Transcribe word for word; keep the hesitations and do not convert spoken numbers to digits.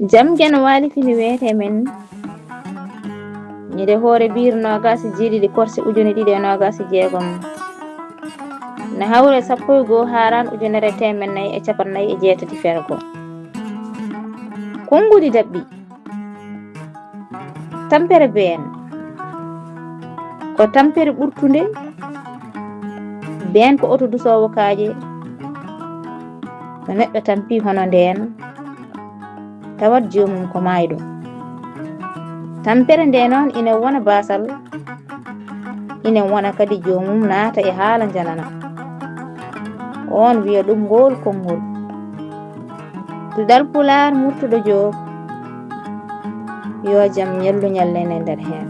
Jam Geno Waali fini weete men. Ñande hoore biir noogaas e jeeɗiɗi korse ujune ɗiɗi e noogaas e jeegom. Ne hawre sappo e goo haaraan ujunere teemen nayi e capanɗe nayi e jeetati fergo. Konnguɗi daɓɓi. Tampere been. Ko tampere ɓurtunde. Been ko oto dusoowo kaaƴe. No neɗɗo tampi hono ndeen, tawat joomum ko maayɗo. Tampere nde noon ina wona baasal, ina wona kadi joomum naata e haala njanana. Oon wiya ɗum ngool konngol. Duɗal Pulaar Murtuɗo Joob, yo jam ñallu ñallen e nder heen.